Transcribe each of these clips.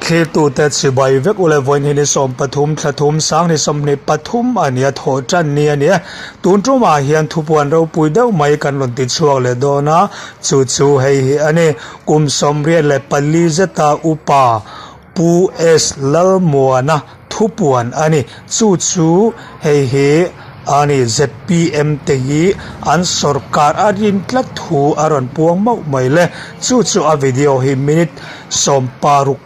Thlirtute chibai vek ule vawiin hi ni 13 thla thum sang ni 23 a nia thawh tan ni a ni e. Tun tumah hian thupuan ropui deuh mai kan rawn ti chhuak leh dawn a, chu chu hei hi a ni. Kum 84 zeta upa Pu S Lalmuana thupuan a ni. Chu chu hei hi a ni zpm te hi an sawrkar a rin tlat thu a rawn puang mauh mai le. Chu chu a video hi minute 16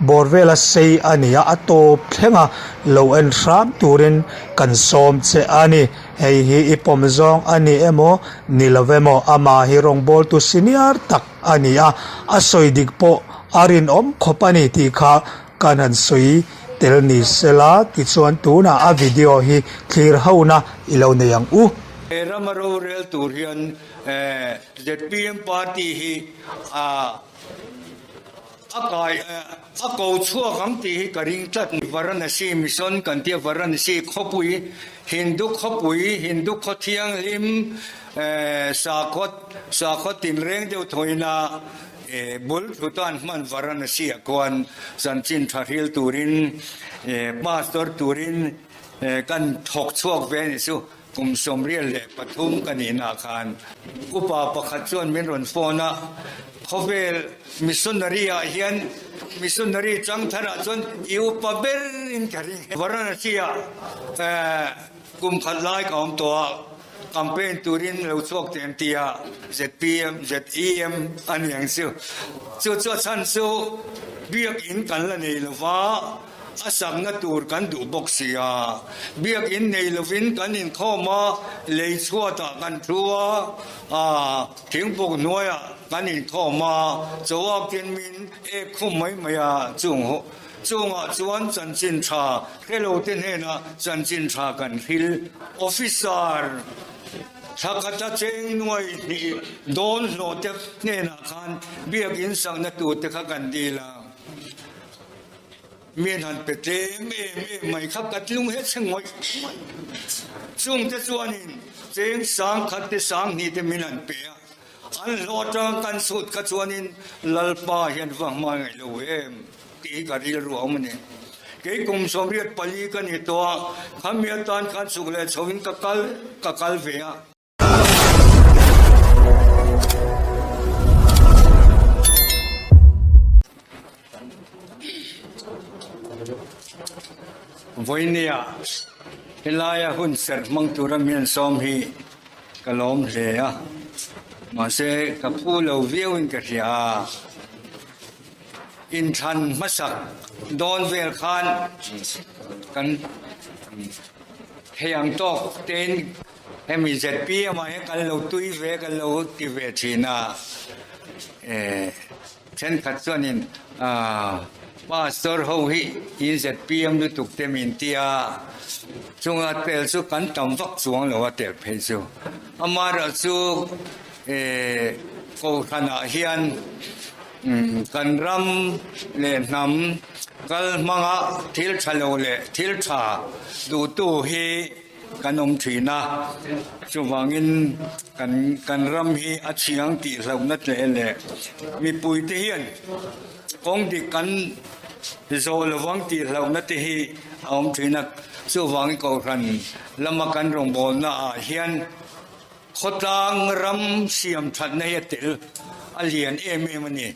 bawr vela sei a ni a, a tawp thleng a lo en hram turin kan sawm che a ni. Hei hi i pawm zawng a ni emaw ni lo emaw amah hi rawngbawltu senior tak a ni a, a sawi dik pawh a rinawm khawp a ni tih kha kan han sawi tel ni sela tichuan tunah a video hi thlir hona i lo nei ang u. He rama rorel tur hian zpm party hi a kai a ko chhuak ang tih hi ka ring tlat. Varanasi mission kan tia Varanasi khawpui Hindu khawpui Hindu khaw thianghlim sakhaw sakhaw tinreng deuh thawina bul thutan hman Varanasi ah khuan chanchin tha hril turin pastor turin kan thawk chhuak ve a ni chu. Kum 73 ka nihna khan upa pakhat chuan min rawn phone a, khawvel missionary ah hian missionary chang tharah chuan i upa berin ka ring. Varanasi ah kum khat lai ka awm tawh a, campaign turin lo chhuak teh an ti a, zpm, ZEM a ni ang chu. Chu chu a chhan chu biakin kan la nei lova, A sakna tur kan duh bawk si a, biakinn nei lovin kan inkhawm a, lei chhuatah kan thu a, a thingpuk hnuaiah kan inkhawm a, chawak tin min ek khum mai mai a, chung chungah chuan chanchin tha hrelo te hnenah chanchin tha kan hril. Officer thla khata cheng nuai hnih dawn hlawh te hnenah khan biakinn sakna tur te kha kan dil a. Mian han pe tlem em em mai kha ka tlung het che ngawih ngawih. Chungte chuanin cheng sang khat te sang hnih te min han pe a, an hlawh atanga kan chhut kha chuanin Lalpa hian va hma ngaih lo em tih hi ka rilru a awm a ni. Kei kum 84 ka ni tawh a, khami atan khan chhuk leh chhoin ka kal ka kal ve a. Vawinia helaia hun serh hmang tura mi an sawm hi ka lawm hle a, mahse ka phu lo viauin ka hria a, inthlan hmasak dawn vel khan kan thei ang tawk tein Hemi zpm ah hian kan lo tui ve kan lo ti ve thin a, thenkhat chuanin pastor ho hi in zpm lutuk te min ti a, chunga tel chu kan tam vak chuang lo a tel phei chu. Amaherawhchu kohhranah hian kan ram leh hnam kal hmanga thil tha lo leh thil tha duhtu hi Kan awm thin a, chuvangin kan kan ram hi a chhiang tih hlauhna tle leh mipuite hian kawng dik kan zawh lovang tih hlauhna te hi a awm thin a, chuvangin Kohhran lama kan rawngbawlna ah hian khawtlang ram siam thatna hi a tel a lian em em a ni.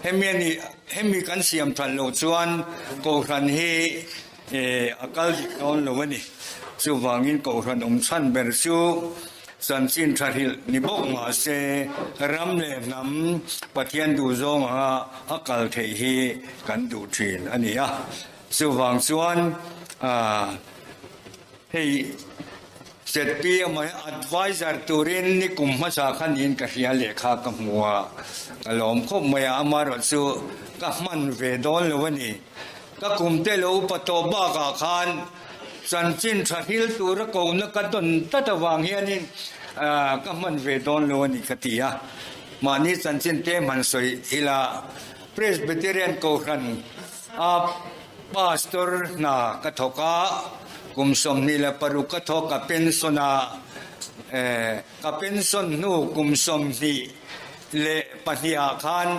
Hemi a nih hemi kan siam that loh chuan Kohhran hi A kal dik dawn lo a ni. Chuvangin Kohhran awm chhan ber chu chanchin tha hrilh ni bawk mah se ram leh hnam Pathian duh zawng anga a kal theih hi kan duh thin a ni a. Chuvang chuan hei zpm ah hian adviser turin ni kum hmasa kha niin ka hria lehkha ka hmu a, ka lawm khawp mai a, amaherawhchu ka hman ve dawn lo a ni. Ka kum te lo upa tawh bakah khan chanchin tha hril tura kohna ka dawn tlat avang hianin ka hman ve dawn lo a ni ka ti a. Mahni chanchin te hman sawi ila Presbyterian Kohhran a Pastor hna ka thawk a, kum 26 ka thawk ka pension a, ka pension hnu kum 22 ah khan.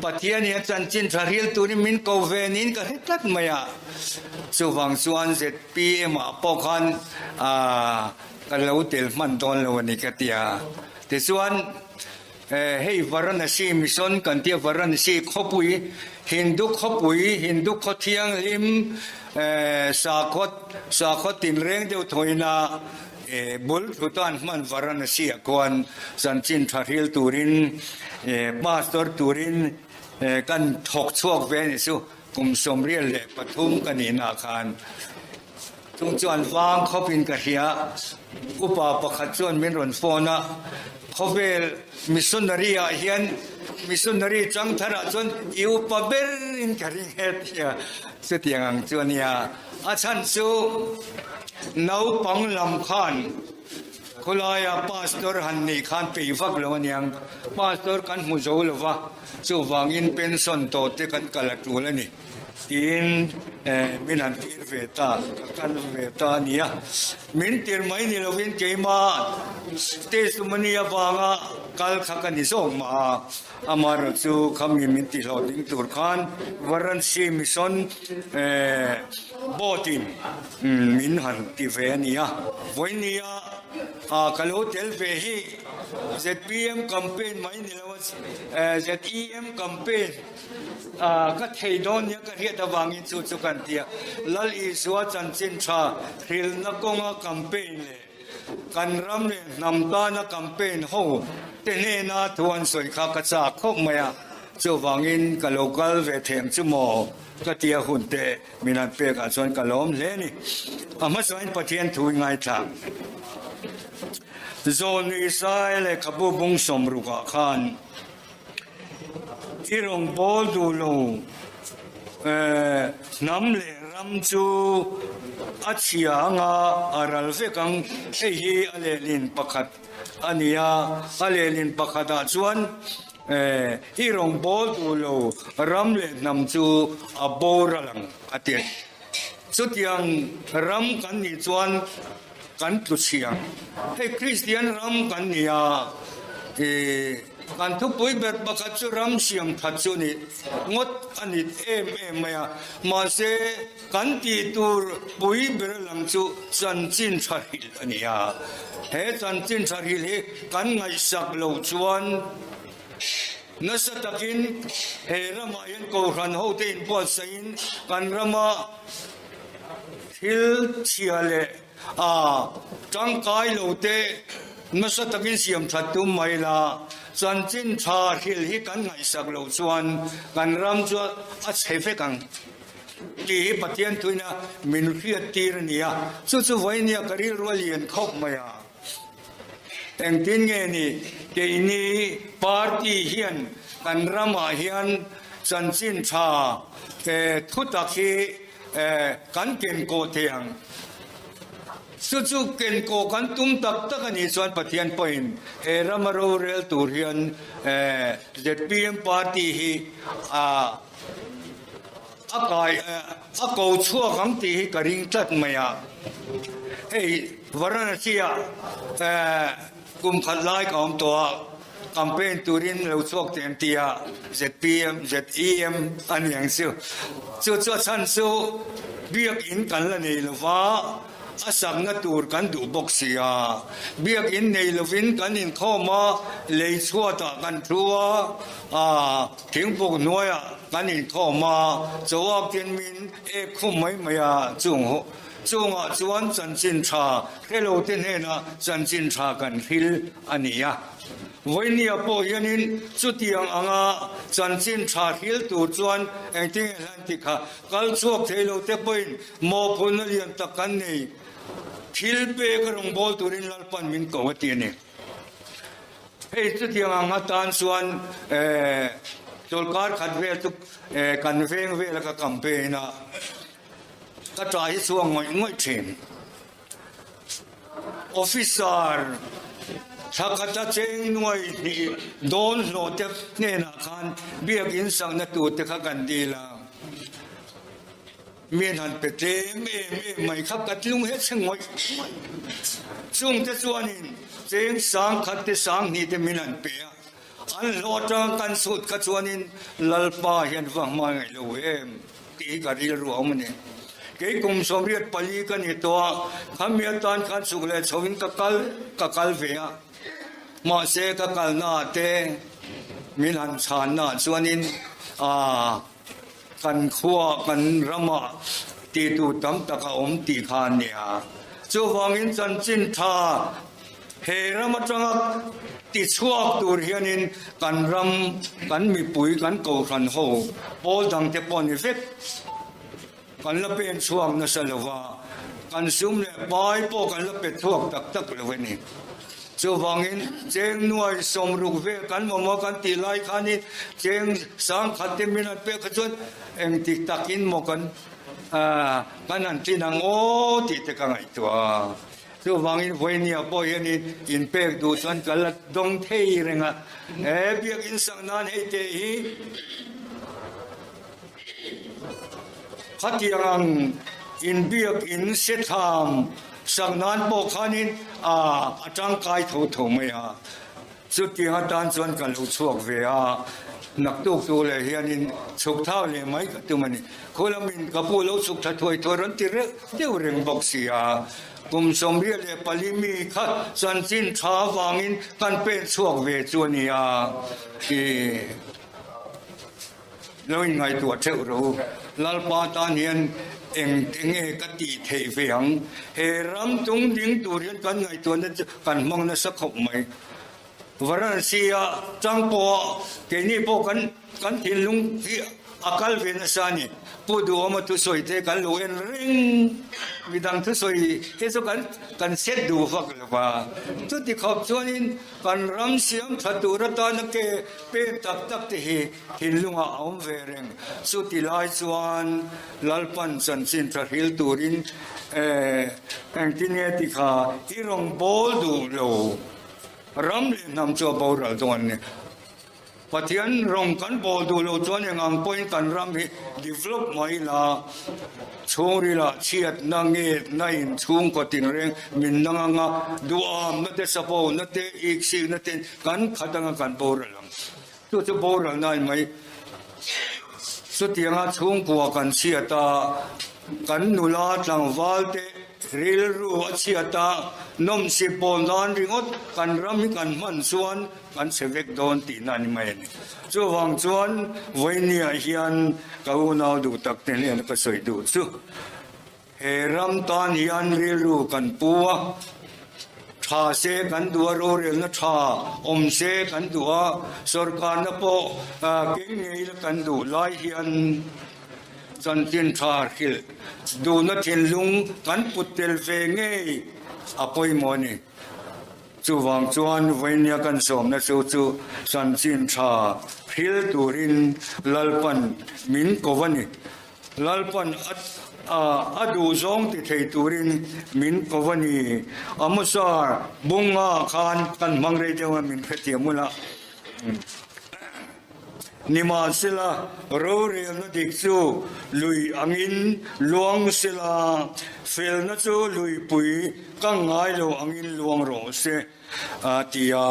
Pathian hian chanchin tha hril turin min ko ve niin ka hre tlat mai a. Chuvang chuan zpm ah pawh khan ka lo tel hman dawn lo a ni ka ti a. Tichuan hei Varanasi Mission kan tia Varanasi khawpui Hindu khawpui Hindu khaw thianghlim sakhaw sakhaw tinreng deuh thawina Bul thutan hman Varanasi ah khuan chanchin tha hril turin pastor turin kan thawk chhuak ve a ni chu kum 73 ka nihna ah khan chung chuan vang khawpin ka hria upa pakhat chuan min rawn phone a khawvel missionary ah hian missionary chang thar ah chuan i upa berin ka ring e tia chutiang ang chu a nia. A chhan chu naupang lam khan khawlaia pastor han nih khan peih vak lo aniang, pastor kan hmu zo lo va, chuvangin pension tawh te kan kal a tul a ni tiin min han tir ve ta, ka kal ve ta a nia. Min tir mai ni lovin keimah testimony avanga kal kha ka ni zawk mah a. Amaherawh chu khami min tihhlawh ding tur khan Varanasi Mission Board in min han ti ve a ni a. Vawinia ka lo tel ve hi zpm campaign mai ni lo a, ZEM campaign ka thei dawn nia ka hriat avangin chu chu kan ti a. Lal Isua chanchin tha hrilhna kawnga campaign leh Kan ram leh hnam tana campaign ho te hnena thu an sawi kha ka chak khawp mai a, chuvangin ka lo kal ve them chu maw ka tia hun te min han pek ah chuan ka lawm hle a ni. A hmasain Pathian thu i ngaithla. Zawn Israel lehkhabu bung 60 ah khan I rawngbâwl duh lo hnam leh ram chu a chhia anga a ral vek ang. Hei hi a lehlin pakhat a ni a, a lehlin pakhatah chuan i rawngbâwl duh lo ram leh hnam chu a boral ang a ti. Chutiang ram kan nih chuan kan tlu chhiang. Hei Kristian ram kan ni a, ih kan thupui ber pakhat chu ram siam that chu ni ngawt a ni em em mai a, mahse kan tih tur pui ber lam chu chanchin tha hrilh a ni a, he chanchin tha hrilh hi kan ngaihsak loh chuan nasa takin he ramah hian Kohhran hote inbuatsaihin kan rama Thil chhia leh a tangkai lo te nasa takin siam that tum mai la, chanchin tha hrilh hi kan ngaihsak loh chuan kan ram chu a chhe vek ang tih hi Pathian thuina min hriat tir a ni a, chu chu vawinia ka rilru a lian khawp mai a. Engtin nge ni keini party hian kan ramah hian chanchin tha thutak hi kan kenkawh thei ang. Chu chu kenkawh kan tum tak tak a nih chuan Pathian pawhin he rama rorel tur hian zpm party hi a a kai a ko chhuak ang tih hi ka ring tlat mai a. Hei Varanasi ah kum khat lai ka awm tawh a. Campaign turin lo chhuak teh an ti a, zpm, ZEM a ni ang chu. Chu chu a chhan chu biakin kan la nei lo va, a sakna tur kan duh bawk si a. Biakin nei lovin kan inkhawm a, lei chhuatah kan thu a, aa thingpuk hnuaiah kan inkhawm a, chawak ten min ek khum mai mai a, chung chungah chuan chanchin tha Helo te hnenah chanchin tha kan hril a ni a. Vawinia pawh hianin chutiang anga chanchin tha hril tur chuan engtin nge hlan ti kha kal chhuak thei lo te pawhin mawhphurhna lian tak kan nei. Thil pek a rawngbâwl turin Lalpan min ko a ti a ni. Hei chutiang ang atan chuan chawlhkar khat vel chu kan veng vela ka campaign a, ka ṭah hi chhuak ngawih ngawih ṭhin. Officer thla khata cheng nuai hnih dawn hlawh te hnenah khan biakin sakna tur te kha kan dil a, mi an han pe tlem em em mai kha ka tlung het che ngawih ngawih. Chung te chuanin cheng 1000 te 2000 te min han pe a. An hlawh atanga kan chhut kha chuanin Lalpa hian va hmangaih lo em tih hi ka rilru a awm a ni. Kei kum 84 ka ni tawh a, khami atan khan chhuk leh chhoin ka kal ka kal ve a. Mahse ka kalna ah te min han chhanna ah chuanin aaa kan khua kan ramah tih tur tam tak a awm tih kha a nia. Chuvangin chanchin tha he ram atanga ti chhuak tur hianin kan ram kan mipui kan kohhran ho pawl dang te pawh ni vek. Kan la pen chhuak nasa lo va, kan sum leh pai pawh kan la pe chhuak tak tak lo a ni. Chuvangin cheng nuai 60 vel kan mamawh kan tih lai khanin cheng 10,000 te min an pek kha chuan engtik takin maw kan kan han tlin ang aw tih te ka ngaihtuah a. Chuvangin vawinia pawh hianin inpek duh chuan ka la dawng thei reng a, he biakinn sak nan hei teh hi, Khatiang ang inbiak in se tham sak nan pawh khanin a tangkai tho tho mai a, chutiang atan chuan ka lo chhuak ve a, naktuk tu leh hianin chhuk thau leh mai ka tum a ni. Khulamin ka pu lo chhuk tha thuai thuai rawn ti reuh deuh reng bawk si a, kum 24 mi kha chanchin tha avangin kan pen chhuak ve chu a ni a, ih. Lo inngaihtuah theuh rawh u. Lalpa tan hian eng te nge ka tih theih ve ang? He ram tung ding tur hian kan ngaihtuahna chu kan hmang nasa khawp mai. Varanasi-a chang pawha keini pawh kan kan thinlung hi a kal ve nasa a ni. Pu Duhawma thusawi te kan lo en reng, midang thusawi te chu kan kan set duh vak lo va. Chuti khawp chuanin kan ram siam tha tur atana ke pen tak tak te hi Thinlungah a awm ve reng. Chuti lai chuan Lalpan chanchin tha hril turin engtin nge ti kha i rawn bawl duh lo. Ram leh hnam chu a boral dawn a ni. Pathian rawn kan bawl duh lo chuan eng ang pawhin kan ram hi develop mai la, chhungrilah chhiatna ngetna in chhungkaw tinreng min nang anga duhamna te, sapona te, iksikna te kan khat anga kan boral ang. Chu chu boral nai mai. Chutianga chhungkua kan chhiat a, kan nula tlangval te rilru a chhiat a, nawmsip pawl nan ringawt kan ram hi kan hman chuan kan chhe vek dawn tihna a ni mai a ni. Chuvang chuan vawinia hian ka unau duh tak te hnena ka sawi duh chu. He ram tan hian rilru kan pu a, tha se kan duh a, rorelna tha awm se kan duh a, sorkarna pawh keng ngei la kan duh lai hian chanchin tha hrilh duhna thinlung kan put tel ve ngei a pawimawh a ni. Chuvang chuan vawinia kan sawmna chu chu chanchin tha hril turin Lalpan min ko a ni. Lalpan a duh zawng ti thei turin min ko a ni. Amosa bunga khan kan hmang rei deuh a min hrethiam ula. Nimahsela rorelna dik chu lui angin luang sela, felna chu luipui ka ngai lo angin luang rawh se a ti a.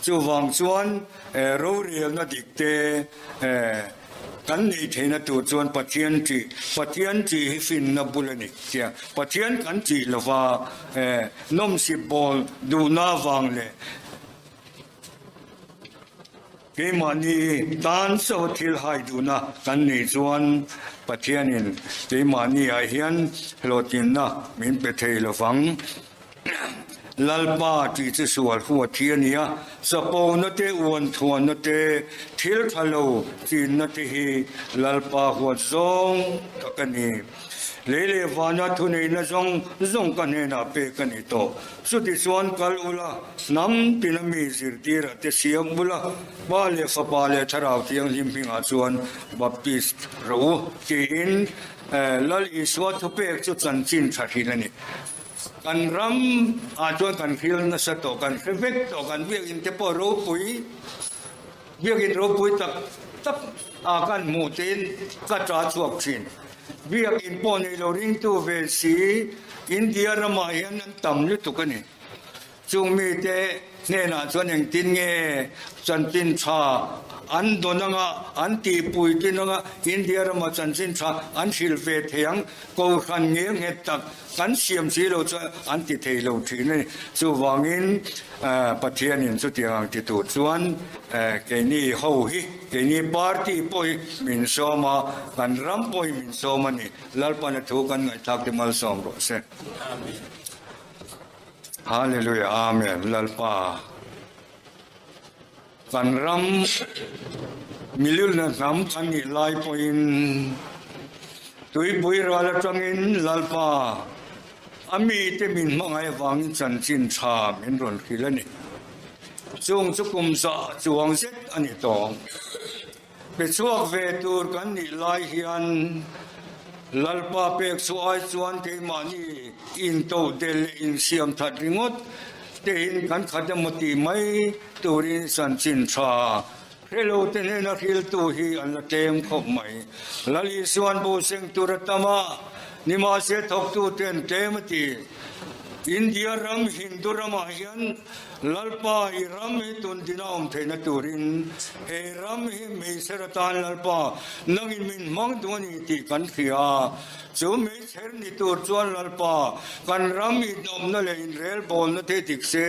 Chuvang chuan rorelna dik te Kan neih theihna tur chuan Pathian ṭih, Pathian ṭih hi finna bul a ni tia Pathian kan ṭih lova nawmsip bawl duhna avang leh keimahni tan chauh thil hai duhna kan neih chuan Pathianin keimahni ah hian hlawhtlinna min pe thei lovang. Lalpa tih chu sual huat hi a ni a, chapona te, uanthuanna te, thil tha lo chinna te hi Lalpa huat zawng tak a ni. Lei leh vana thuneihna zawng zawng ka hnenah pek a ni tawh. Chutichuan kal ula, hnam tina mi zirtirah te siam ula, Pa leh Fapa leh Thlarau Thianghlim hmingah chuan baptist rawh u, tiin Lal Isua thupek chu chanchin tha hrilh a ni. Kan ram ah chuan kan hril nasa tawh, kan hre vek tawh, kan biakinn te pawh ropui, biakinn ropui tak tak ah kan hmuh tein ka ta chhuak thin. Biakinn pawh nei lo ringtu ve si India ramah hian an tam lutuk a ni. Chung mite hnenah chuan engtin nge chanchin tha an dawn anga, an tihpuitlin anga India rama chanchin tha an hrilh ve thei ang, Kohhran ngel nghet tak kan siam si lo chuan an ti thei lo thin a ni. Chuvangin Pathianin chutiang ang ti tur chuan keini ho hi, keini party pawh hi min sawm a, kan ram pawh hi min sawm a ni. Lalpana thu kan ngaihthlak te malsawm rawh se. Hallelujah Amen Lalpa kan ram milulna hnam kan nih lai pawhin tuipui ral atangin Lalpa a mite min hmangaih avangin chanchin tha min rawn hrilh a ni. Chung chu kum zah chuang zet a ni tawh. Pe chhuak ve tur kan nih lai hian Lalpa pek chu ai chuan keimahni intohdelh leh insiam that ringawt tein kan khat emaw tih mai turin chanchin tha hrelo te hnena hriltu hi an la tlem khawp mai. Lal Isuan bu seng tur a tam a, nimahse thawktu te an tlem a ti. India ram Hindu ramah hian Lalpa, i ram hi tun dina awm theihna turin he ram hi meichher atan Lalpa, nangin min hmang duh a ni tih kan hria. Chu meichher ni tur chuan Lalpa, kan ram inawmna leh inrelbawlna te dik se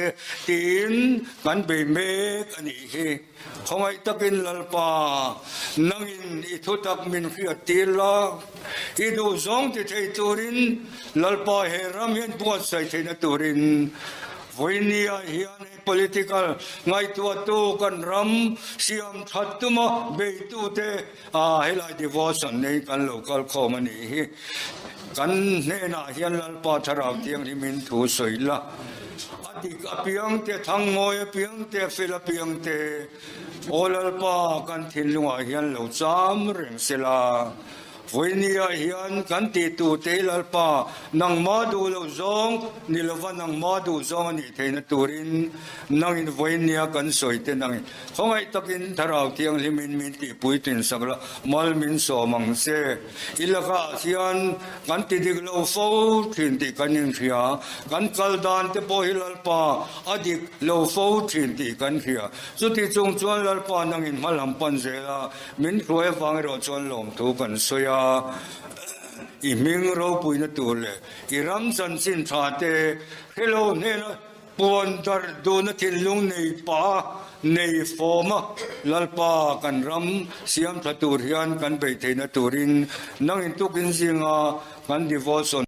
tiin kan bei mek a nih hi. Khawngaih takin Lalpa, nangin i thutak min hriat tir la, i duhzawng ti thei turin Lalpa he ram hian buatsaih theihna turin Vawinia hian hei political ngaihtuahtu kan ram siam that tuma beitute helai devotion nei kan lo kal khawm a nih hi. Kan hnenah hian Lalpa Thlarau Thianghlimin thu sawi la, a dik apiang te, thangmawi apiang te, fel apiang te, Aw Lalpa kan thinlungah hian lo cham reng sela. Vawinia hian kan tih tute Lalpa, nangmah duh loh zawng ni lova nangmah duh zawng a nih theihna turin nangin vawinia kan sawi te nangin khawngaih takin Thlarau Thianghlimin min tih puitlin sak la, mal min sawm ang che. I lakah hian kan ti dik lo fo thin tih kan inhria, kan kal dan te pawh hi Lalpa a dik lo fo thin tih kan hria. Chuti chung chuan Lalpa nangin hmalam pan zel a, Min hruai avang erawh chuan lawmthu kan sawi a, i hming ropuina tur leh i ram chanchin tha te hrelo hnena puan darh duhna thinlung nei pah a, nei fawm a, Lalpa kan ram siam tha tur hian kan beih theihna turin nangin tukin zinga kan devotion.